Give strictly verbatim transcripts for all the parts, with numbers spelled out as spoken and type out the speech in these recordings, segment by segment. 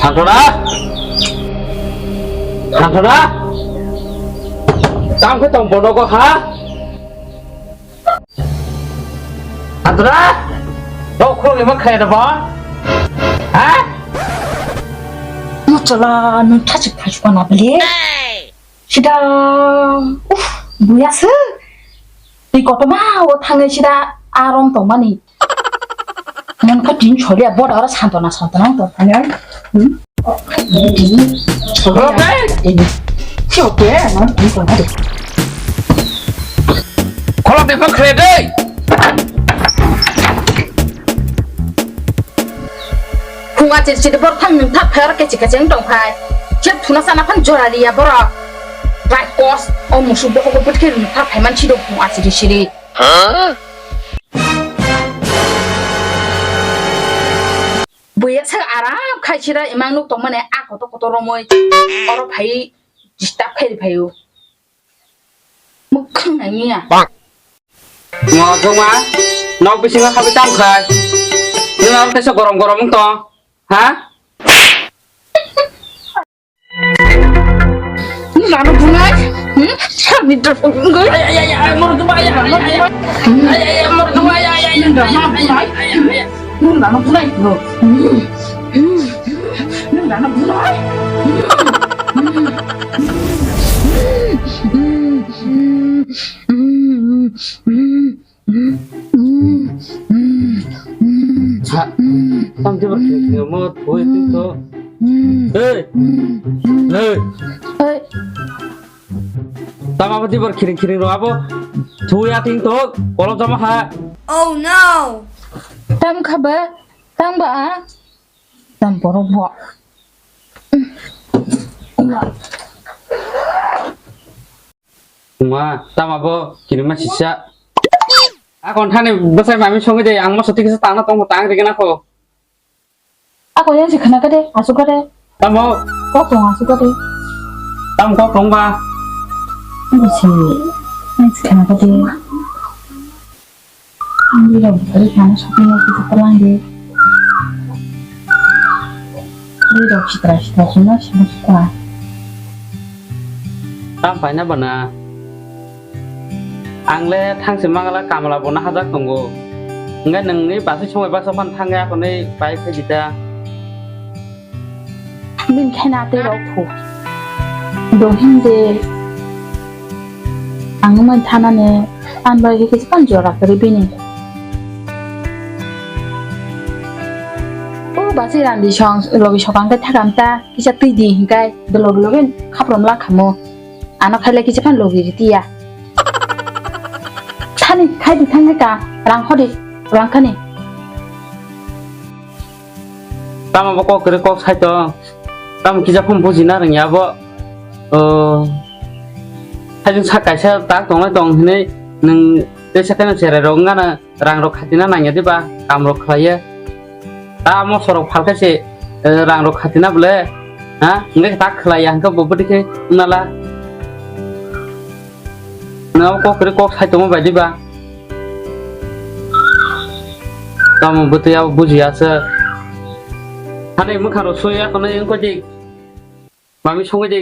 Thanthona? Thanthona? Tamo khe tong bono go ha? Thanthona? Bo khulok ni ma khlai da bo? Ha? Muchala, nwng thachik thachik na bele. Sida, uff, buya se. Twi kotorma o thangnai sida arom tongmani. Mon kha tin choliya boda oro santona santona wng tongphani. Hmm? Choliya. Choliya. Khulok ni phang khlai dei. Phung achir chiri borok thang nwng thak phai oro kechik kechik wng tong phai. Khe thuna sana phan jora liya borok. Raikos o musuk bohogo bwthe nwng thak phai man si do phung achiri siri. Buya sa aram khai sira imang nuk tong mane a kotor kotor romoi. Oro phai disturb khai phai o. Mwkhang nangya. Ngo jongma nok bisingo khabai tam khai. Nwng aro teisa gorom gorom wng tong. Ha? Nwng ano bunai? Hmm? Sabni dor. Ay, ay, ay, ay, moro tuma, ay, ay, ay, ay. Ay, ay, ay, moro tuma, ay, ay, ay, ay. Nwng ano bunai? Nwng ano bunai? Nwng ano bunai? Sa, tam jebor khini khini mo thoi twi to. Hey! Hey! Hey! Tam abo jebor khini khini ro abo thoi ating to kolom jama ha. Oh no! Tam kha ba, tam ba a. Tam borok bo. Wngma tama bo kirima sisa. Akon thani bwsai mami songwi de ang moso tikisa tangna tongmo tang rigena kho. Akon yang si khana kade, asu kade. Tamo. Kok tong asu kade. Tam kok tong ba. Bisi, yang si khana kade. Ang rok bwrwi kha shopping mall kisa kwlangdi. Bwrwi rok sitra sitra songma songma sukha. Tam paina bana. Ang le thangse mangala kamla bo nahajak tongo. Hwnkhe nwngni basi somoi baksa phano thangya hwnwi pai phai di ta. Bini khe na tei rok phu. Dohin de. Ang nungmani thana ne, an bai khe kisa pan jora kwrwi bini. O basi randi song, logi sokang khe thakam ta, kisa twi di hinkai, de logi logi khaprom la khamo. Ano khaile kisa pan logi ritiya. Thani khai di thang ka, rang khodi, rang khani. Tamo bo kok kwrwi kok sai tong. Tamo kisa phung buji na rwngya bo. O. Hajing sa kaisa tak tongnai tong hinwi nwng tei sa khe cherai rok wngana rang rok khatina nangya diba kam rok khlaiya. Tamo sorok phalkha se, eh, rang rok khatina bole. Ha? Hwnkhe tak khlaiya hwnkhe bo bwtwi khe wngnala. Nwng kok kwrwi kok sai tongma bai diba? Tamo bwtwi abo bujiya se. Thani mwkhang rok sui ya khwnwi wngkha di. Mami songwi di.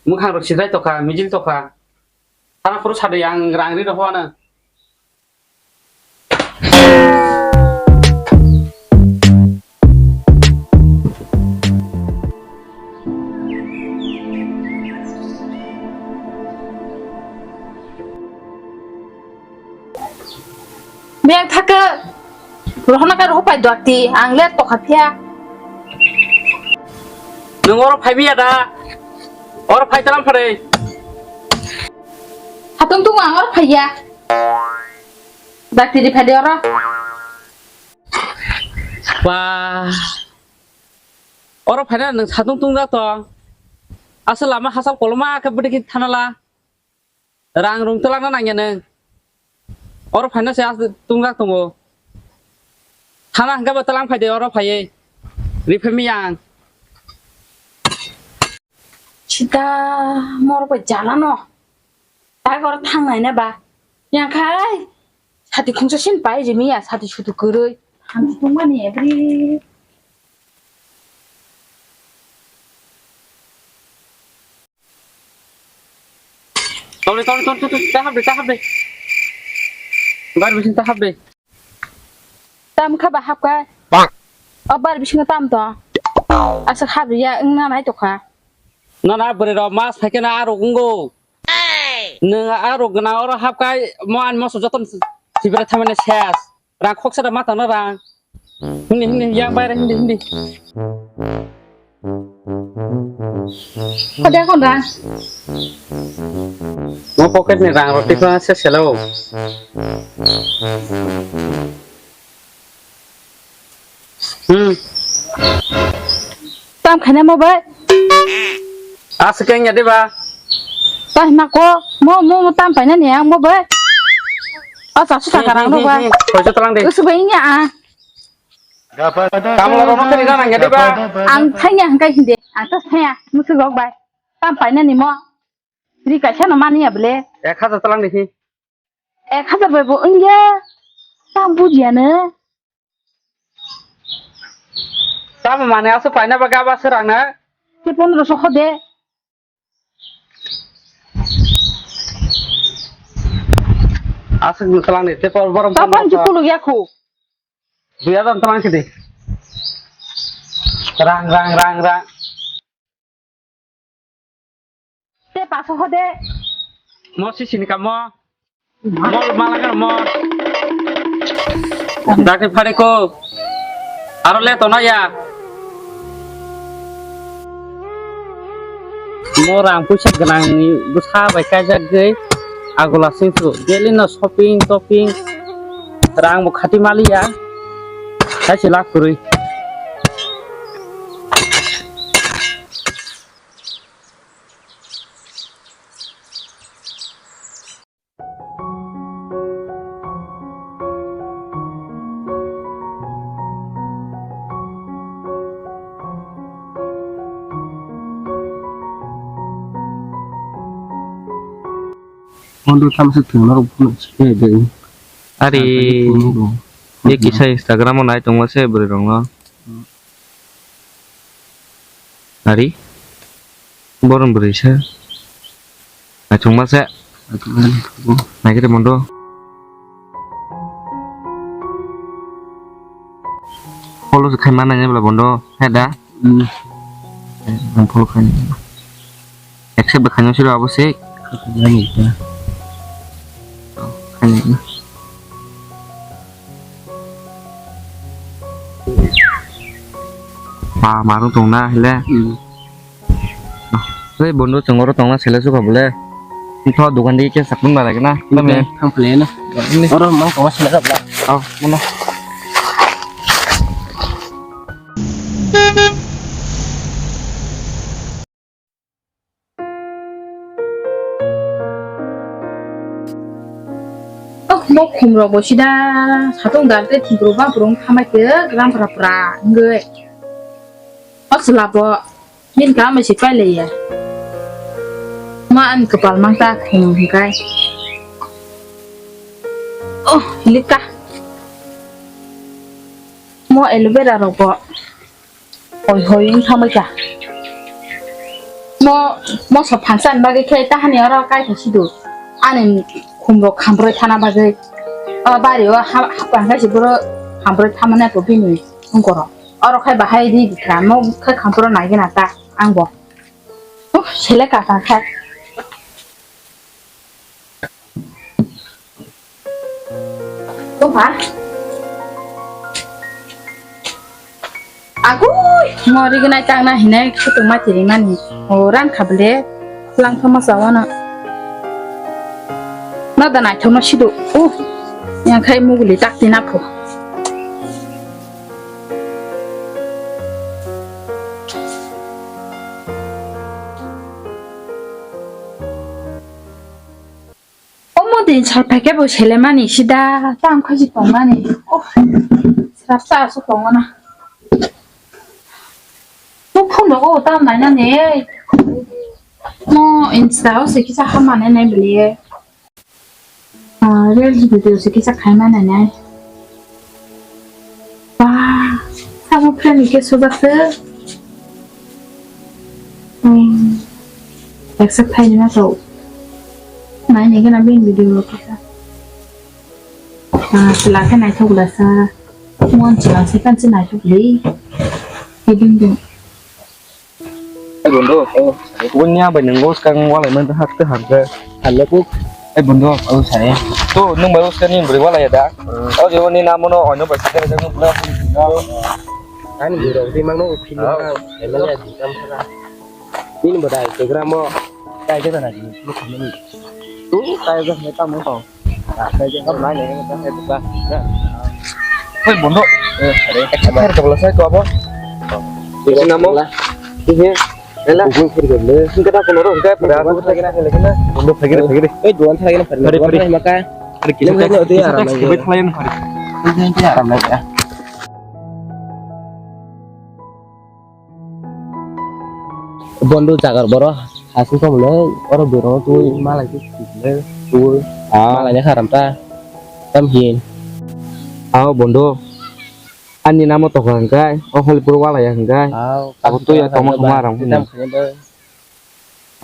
Mwkhang rok sidrai tokha, mijil tokha. Thana phuru sadi ang rang ri rokho ano. Beng thaka rohona ka rohpai dwati ang le tokha phiya. Nwng oro phai biya da? Oro phai talam phare. Hatung tung ang oro phaiya. Dati di phadi oro. Ba. Oro phaina nwng satung tungjak tong. Asal lama hasal koloma khe bwdikhe thanala. Rang rung twlangna nangya nwng. Oro phaina se asal tungjak tongo. Thana hwnkhe bo twlang phaide oro phaiwi. Riphaimiyang. Sita moro bai jalano. Tak oro thangnai na ba. Yang khai. Sati khungsa sin pai je miya sati sutu kwrwi. Hamti tongmani ebri. Ton, ton, ton, ton, ta hap de, ta hap de. Bar bisin ta hap de. Tam kha ba hap kai. O bar bisingo tam to. Asa hap ya wngna nai to kha. Na na bwrwi rok ma sai khe na arok wngo. Nwng arok gwnang oro hap kai mo ani moso joto sibere thamani ses. Rang khoksa da mata na rang. Hindi, hindi, yang bayar hindi, hindi. Kode kon rang. Mo pocket ni rang roti ko se selo. Hmm. Tam khane mo bai. Aswk wngya de ba? Tah ma ko, mo, mo, mo tam paina ni ang mo bai. O sa su ta karang no ba. Hi, hi, hi, hi. Koiso talang de. Usu bai nya a. Tamo lo rono kani rana ya de ba? Ang thanya hangkai hindi. Ang ta thanya. Musu gok bai. Tam paina ni mo. Ri kaisa no mani ya ble. Ek hajar talang de hi. Ek hajar bai bo wngya. Tam bujiya no. Tamo mane aswk paina ba gaba swrang na? Te pondro so hode. Aswk no tlang ni te por borom. Tamo pondro so. Kuluk ya khu. Dui hajar tlang sidi. Rang, rang, rang, rang. Te paso hode. Mo sisini kamo. Mo malagar mo. Dakni phari ko. Aro le tono ya. Mo rang puisa gwnang ni bwsa bai kaijak gwi. Agola sing su. Daily no shopping, topping. Rang bo khati maliya. Kaisa lak kwrwi. Mondo thamsa thwngna rok phano se de. Ari, ye kisa Instagram o nai tongma se bwrwi rok no. Ari, borom bwrwi se. Naithok ma se. Naikhe de bondo. Follow se khai ma nai bwla bondo. He da? Hmm. Ang follow khai nai. Accept bwkha no siro abo se. Khai nai. Khai nai. Ba, marung tong na hile. Hmm. Tei bondo chwng oro tong na sele suka bole. Tho dukan di ke sakun ba lagi na. Tami. Thang phle na. Ini. Oro mang tong na sele ka bla. Oh, mana? Oh, mo khum rok bo sida satung dar tei thwngkwrwng bangkwrwng thamai khe gram phra phra wngwi. O chwla bo nini kama se pailaiya. Ma ani kwpal mang ta khum hwnkhe. Oh, lika. Mo aloe vera rok bo. Hoi hoi wng thamwi kha. Mo, moso phansa ni bagwi khe tahani oro kaisa sidu. Ani khum rok khambroi thana bagwi. O bari o ha, hapkha khe se boro khambroi thamani to bini ungkoro. Oro khai bahai ri bikha, mo khai khambroi nai gana ta ang bo. Uh, sele ka ka kha. Tongkha. Agui, mo rignai tangna hinai khutung ma tiri mani. O ran kha bele, lang thoma sawano. No da naithok no sidu. Uh, yang khai muguli tak tina pho. Omo din sal paikhe bo selemani sida tam khaisi tongmani. Oh, srapsa aswk tongmana. Bo phone rogo tam nainani. Mo Insta o se kisa hamani nai beliye. Ah, reels video se kisa khaimani nai. Ba, abo friend ni keso bakhe. Hmm. Eksa khaini ma tau. Nai nai gana bini video rok kisa. Ah, chwla khe naithok lasa. Mon chwla se kan se naithok li. Hiding ding. Ai bondo, oh, bunya bai nang go skang walai man hak te hak te. Hello, Puk. Ai bondo, oh, sai. To, nung bai uska ni bri walai da. Hmm. Oh, jebo ni namo no, ono bai sa te nung bla. Ani bro, di mang no, film. Oh. Emang ya, di kam sa. Ini bodo ai, Instagram mo. Kai jaga na di, lu khamani. Tu kai jaga na tamo ko. Kai jaga na ni, na hai buka. Hei, bondo. Eh, are, khair to bola sai to abo. Isi namo? Ihe. Ela. Buku khair gele. Sing kata kono ro, kai pada aku lagi na, lagi na. Bondo phagire, phagire. Eh, duan thagi na phari. Phari, phari. Maka. Phari kisa. Ini aram lagi. Phari. Ini aram lagi. Bondo jagar boro hasing tong le oro bero tui malai tu le tui. Ah. Malai ne haram ta tam hin. Aw bondo, ani namo tokha hingkai o holipur walaya hingkai. Aw, abo tui ya tongma tongma aram tam hin. Khani ba.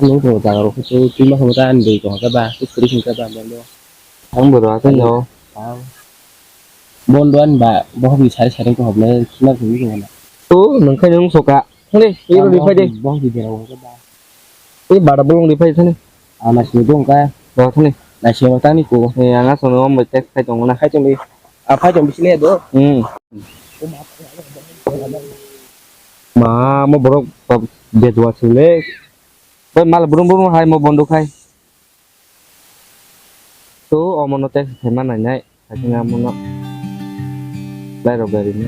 Ani tong jagar ko tui tui ma khamo ta ani dei tong ka ba tu khri hingka ba bondo. Ang boro asai no. Aw. Bondo ani ba bohok ni sari sari ko hobne khina khini ko na. Tu nang khai nung soka. Thani, iro ri phai de. Bong di dera wong ba. Ei bada bolong ri phai thani. Ana sini dong ka. Ba thani. Na sini tani ko. Ei anga sono om bai tek khai tong na. Khai tong di. A phai tong bisile do. Hmm. Ma mo borok bedua chule. Bai mal brum brum hai mo bondo khai. To omono tek khai ma nai nai. Hai thani amono. Lai rok gari ni.